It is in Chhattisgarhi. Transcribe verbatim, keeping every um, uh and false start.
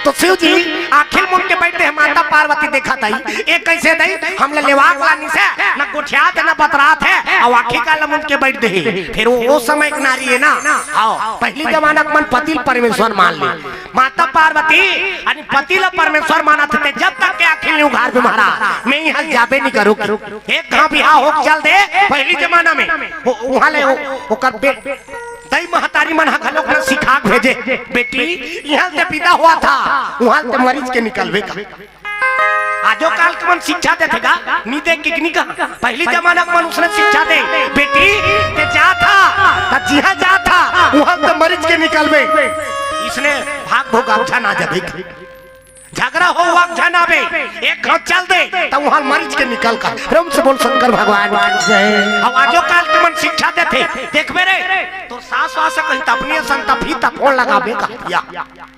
तो शिव जी आँखी ल मुंद के बइठ दे हे, माता पार्वती देखत हे, ए कइसे दई, हमला लेवा के लानिस हे, न गोठियात हे, न बतरात हे, अउ आँखी काला मुंद के बइठ दे हे। फेर वो, वो समय के नारी हे ना, हाँ, पहिली जमाना के मन पति ल परमेश्वर मान ले। माता पार्वती अरे पति ल परमेश्वर मानत हे, जब तक के आँखी ल नइ उघारबे महाराज, मैं इहाँ जाबे नइ करूँ। एक घांव बिहाव होके चल दे, पहिली जमाना में, वो, उहाँ ले, वो, ओकर बे-, दई महतारी मन ह घलोक न सिखा के भेजे, "बेटी, इहाँ ले ते बिदा होवत हस, उहाँ ले ते मरिच के निकलबे का।" आजो काल के मन शिक्षा देथे गा, नइ दे किकनी का। पहिली जमाना के मन उसने शिक्षा दे, "बेटी, ते जात हस, त जिहाँ जात हस, उहाँ ले ते मरिच के निकलबे।" इसने भाग भोग अब झन आ जाबे का। झगरा हो, वक झन आबे, एक घांव चल दे, त उहाँ मरिच के निकल का। प्रेम से बोल शंकर भगवान की जय। अब आजो काल के मन शिक्षा देथे, देखबे रे, तोर सास वास कहीं तपनी असन तपही त फोन लगाबे का। या।